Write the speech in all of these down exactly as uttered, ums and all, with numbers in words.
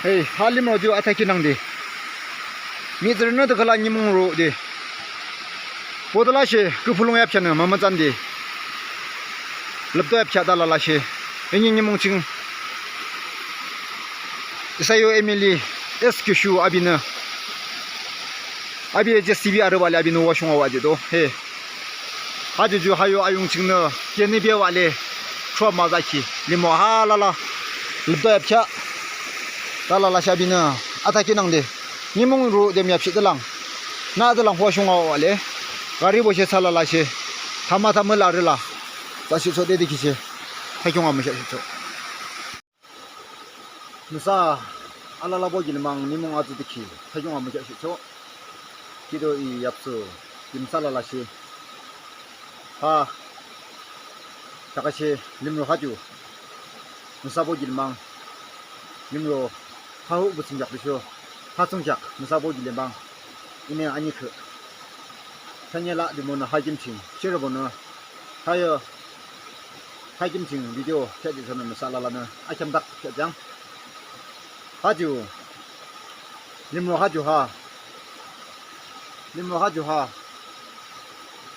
Hey, ha limro ju athakhi nangde, mihtsürünü de khülang nimung rude, boto lashe küpü lung yapkheanü mümütsande lüpdo yapkheah de lalashe, inü nimung ching isa yo M L A S K Shu abinü, api JCB arübah le abinü washung awade do. Hey, ha ju ju ha yo ayung chingnü kenü bebah le, chua müzakhi limro ha alala lüpdo yapkheah de lalashe abinü athakhi nangde nimung rude müyapshih de lang, nü de lang washung awale, garibo she thsü lalashe, thama thama larü la thsüshihchoh de de kishe thakhung amüshihchoh. Nüsa alalabo kilim nimung atsü de ki thakhung amüshihchoh. Kiuto I yapsu kim thsü lalashe, ha kheaküshe limro ha ju nüsabo kilim, limro ha hubah thsungkheak tüsho ha thsungkheak nüsabo kilim, inü anikhüh thsangyu la. Jumonü ha kim ching sherübonü, ha yo ha kim ching video kheahde thsünü nüsa alalanü akheamdak kheahang. Ha ju limro ha ju ha, limro ha ju ha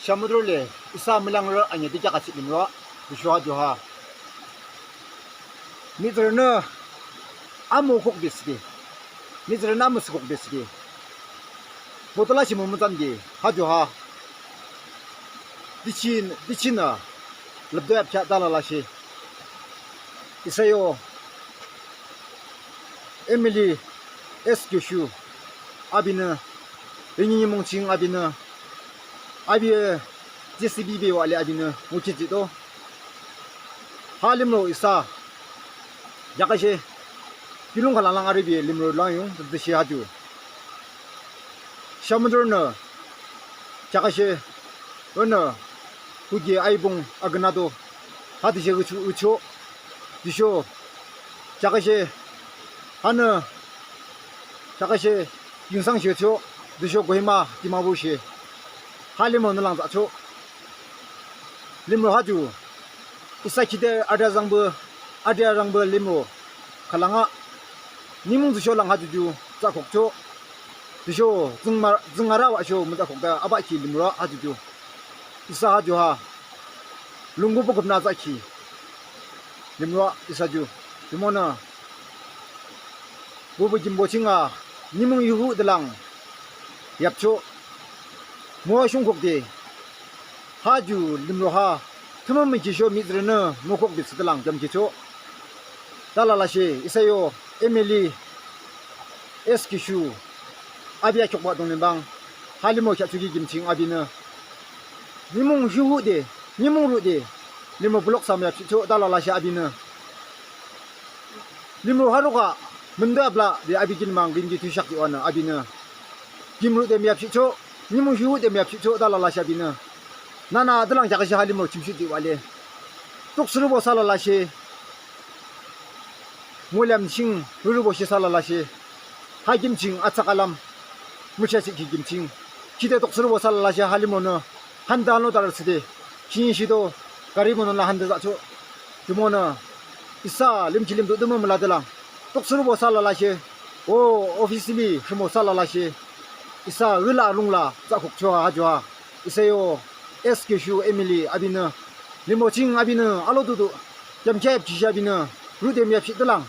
Shamator le isa mülangrü ane de kheaküshe limro, tüsho ha ju ha mihtsürünü amükhukbe thsüde, mihtsürünü amüsükhukbe thsüde, boto lashe mümütsande ha ju ha tüsho tüsho nü lüpdo yapkheah de lalashe, isa yo M L A S K Shu abinü, inü nimung ching abinü, api JCB bebah le abinü mükheahjihdo. Ha limro isa kheaküshe kiulong khülang lang arübe limro lang yung tütüshe ha ju Shamator nü kheaküshe, onü, kuki aibung akünado ha tüshe wücho wücho, tüsho kheaküshe, hanü kheaküshe Yungsang she wücho, tüsho Kohima Dimapur she ha limro nü lang thsacho. Limro ha ju isa kide adia zangbe, adia zangbe limro khülang a nimung tüsho lang ha ju ju thsakhukcho. Tüsho tsüng ma tsüng arübah sho müthsakhukde abahkhi limro ha ju ju, isa ha ju ha lungkubo küpnü thsakhi limro isa ju. Jumonü püpü kimbo ching a nimung yuhude lang yapcho, müwashungkhukde ha ju limro ha tümü mükhisho mihtsürünü mükhukbe thsüde lang kamkhicho de lalashe, isa yo M L A S K Shu api akhiukbah dunglim ha limro kheahchoki kim ching abinü nimung yuhude, nimung rude limro block thsü müyapshihcho de lalashe abinü limro ha rukhüh mündü apla de api kilim küyimki thiyusheak jiwanü abinü kim rude müyapshihcho, nimung yuhude müyapshihcho de lalashe abinü nana de lang kheaküshe ha limro chimshihjihbah le, tukthsürübo thsü lalashe, müleam ching rürübo she thsü lalashe, ha kim ching athsaka lam müchachihkhi kim ching kide tukthsürübo thsü lalashe ha limronü hande hanlo de arü thsüde, chinishe to garibonü la hande thsacho. Jumonü isa limkhi limdo tümü mülade lang tukthsürübo thsü lalashe, o officially rhimo thsü lalashe, isa hila lungla thsakhukcho ha ju ha isa yo S K Shu M L A abinü limro ching abinü alotutu kamkhapkhi she abinü rude müyapshihde lang,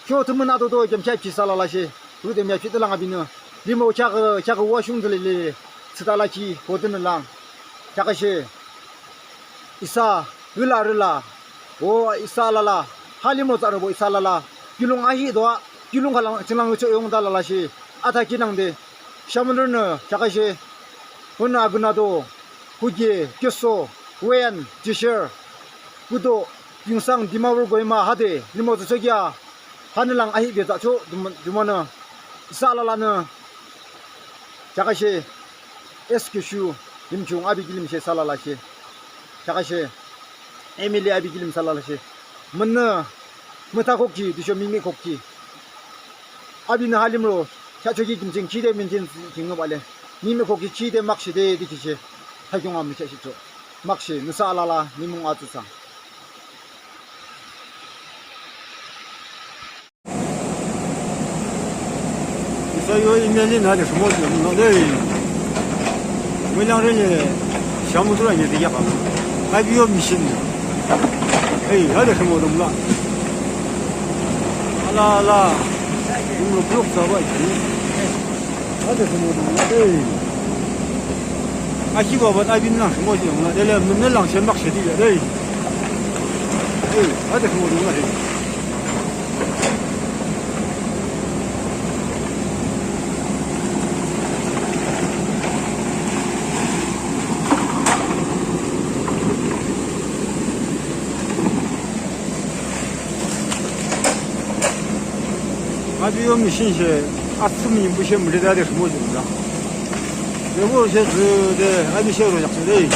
sho tümünü atoto kamkhapkhi thsü lalashe rude müyapshihde lang abinü limro kheakü kheakü washung de lile thsüde lakhi kodenü lang kheaküshe, isa hila rüla, o isa alala, ha limro thsarübo isa alala kiulong ahihdo a kiulong khülang chinglang wücho yung de lalashe athakhi nangde Shamator nü kheaküshe, onü akünado, kuki, Kyoso, Weyan, Jishir, Kudo, Yungsang, Dimapur, Kohima hade limro thsüchoki a hanü lang ahihbe thsacho. Jumonü isa alalanü kheaküshe S K Shu Yimkhiung api kilim she thsü lalashe, kheaküshe M L A api kilim thsü lalashe, münü müthakhukkhi tüsho mihmihkhukkhi abinü ha limro kheahchoki kim ching khide maintain thsükhi ngübah le, mihmihkhukkhi khide makshe de dükhishe thakhung amükheahshihcho. Makshe, nüsa alala nimung atsü thsang. Isa yo email nü de rhimode mülade. Mülangrü le shamutura nü de yakam. Abi yo mission. Hey, hade rhimode müla. Ala, ala. Ümro blok saba ki. Hade rhimode mülade. Ahi baba abi nü lang rhimode mülade le, münü lang shemak shedi le. Hey, hade rhimode mülade. Abi yo mission she, atsü münimbuh she mülade rhimode müla. Yebo she züde, abi she ro yaksede.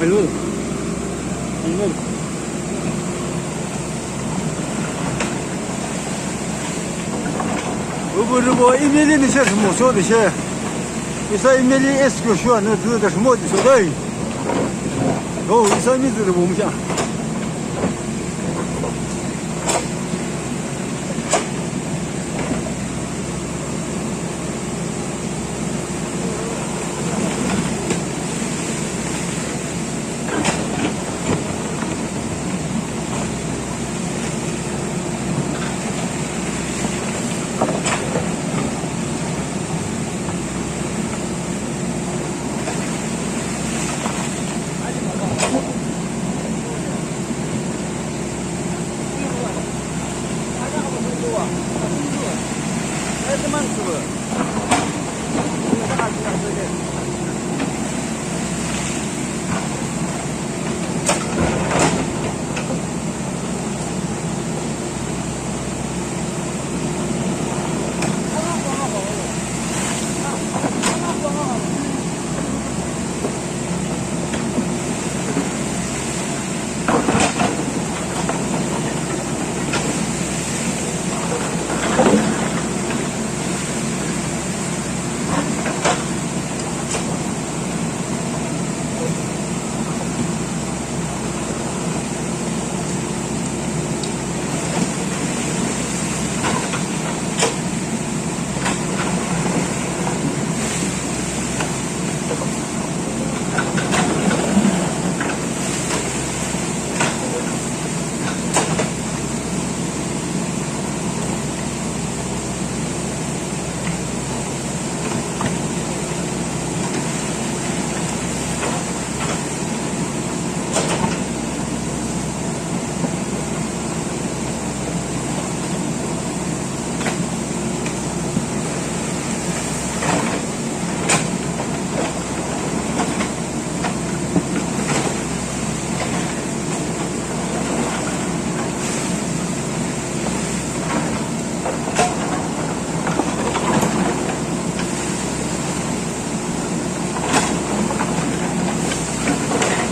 Hello. Hello. Ubu rubo email ni she mo so de she. Isa email ni es ko shua no du de mo de so dai. Oh, isa mi zu de bo mu sha.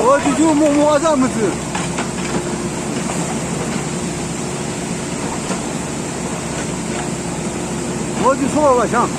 O, ju ju mo mo aza mütsü. O, ju so wa shang.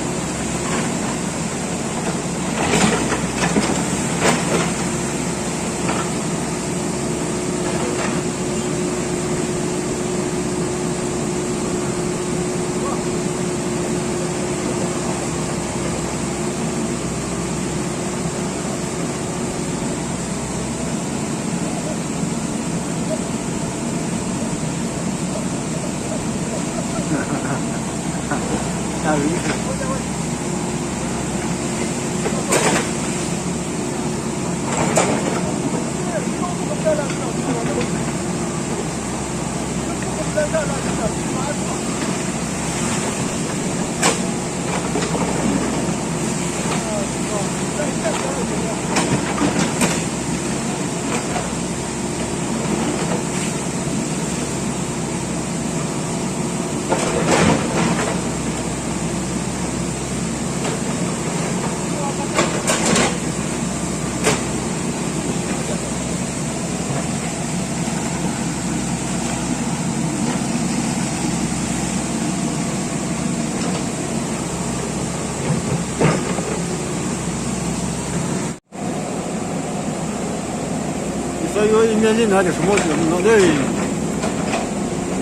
Yo, email nü de shimo de no de.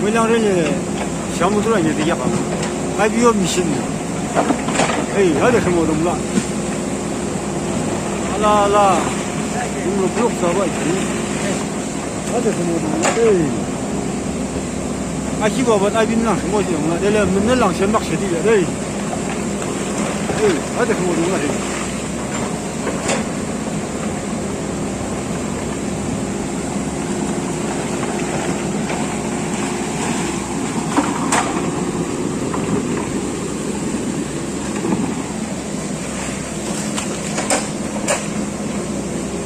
Mülang rele shamu tura ni de ya ka. Abi yo mission. Ey, ha de shimo de la. Ala, ala. Ümro block sa ba ki. Ha de shimo de la. Ey. Aki baba abi nang shimo de la. De le mün lang shen bak she de. Ey. Ey, ha de shimo de la.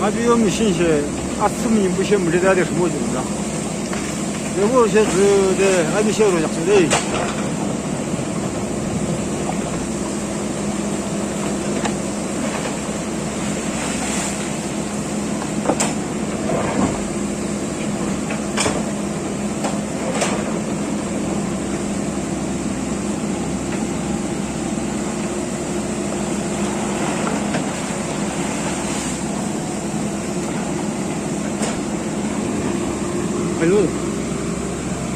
Abi yo mission she atsüm yimbu she müri de de shimo de la. Yebo she zü de abi she ro yak de. Hello.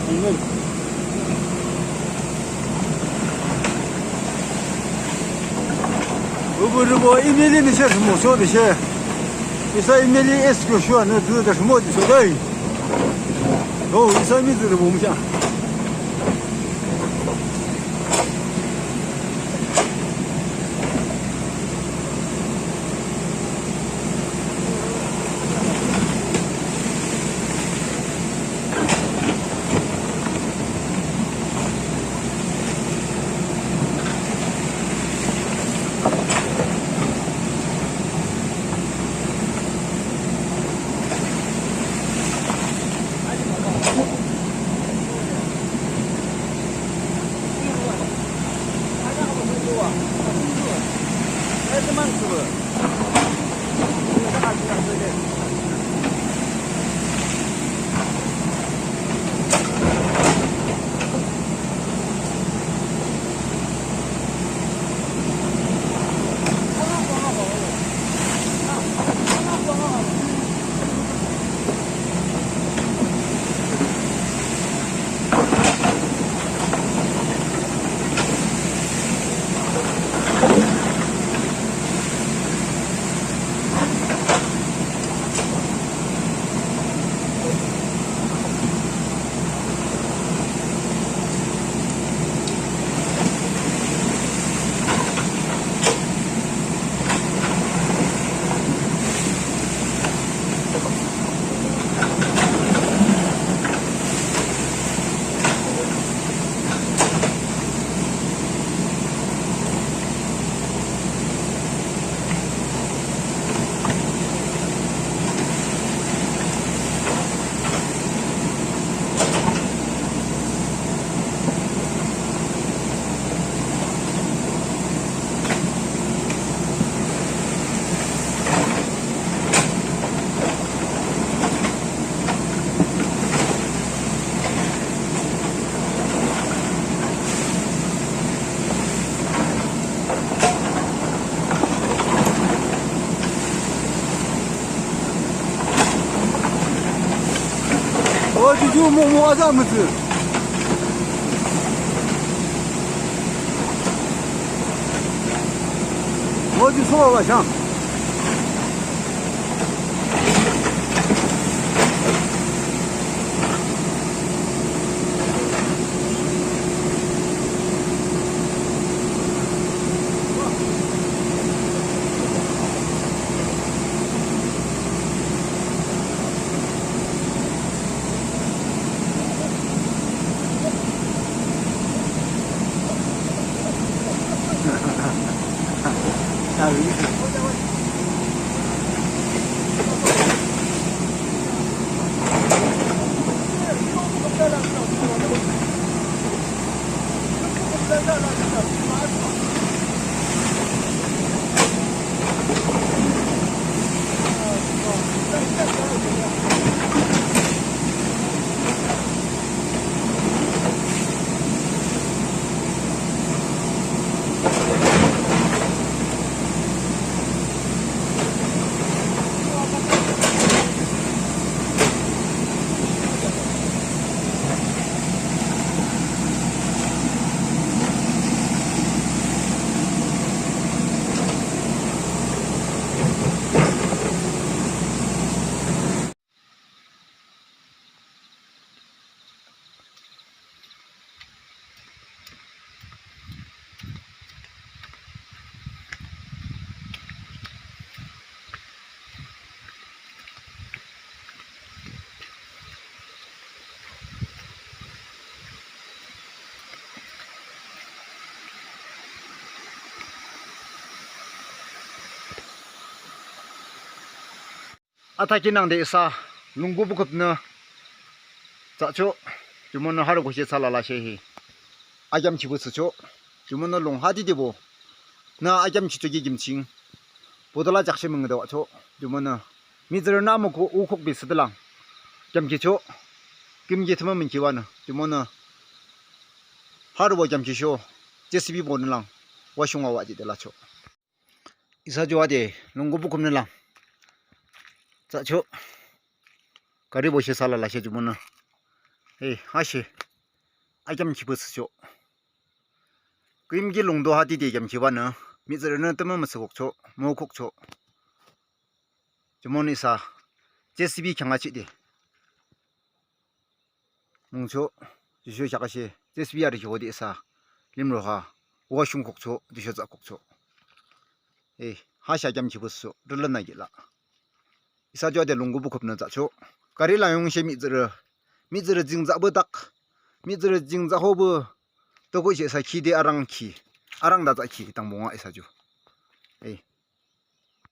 Hello. Ubu rubo email ni se mo so de she. Isa email es ko shua ne du de mo de so dai. Oh, isa mi du rubo mo sha. O, ju ju mo mo aza mütsü. O, ju so wa shang. Athakinangde isa lungku bukupnü tsahchoh. Jumonü harübo she thsü lalashe hi akheam chipü thsüchoh. Jumonü lung hadidebo nü akheam chichoki kim ching botola jakshe müngüde wüchoh. Jumonü mihtsürünü amükoh ukhukbe thsüde lang kheamkichoh. Küyimki tümü münkibanü jumonü harübo kheamkisho J C B bonü lang washung awajihde lachoh. Isa ju ade lungku bukupnü lang tsahchoh. Garibo she thsü lalashe jumonü, e, hashe akheam chipü thsüchoh. Küyimki lungto hadide kheamkibanü mihtsürünü tümü mütsükokchoh, mükhukchoh. Jumonü isa J C B kheangachihde mungchoh. Jushu kheaküshe J C B arü kihode isa limro ha washung kokchoh, jushu tsahkokchoh. E, hashe akheam chipü thsüchoh, rülün akihlah. Isa ju ade lungku bukupnü tsahchoh. Gari lang yungshe mihtsürü, mihtsürü jing tsahpü tak, mihtsürü jing tsahopü tükushe isa khide arangkhi, arangde tsahkhi dangpung a isa ju, e,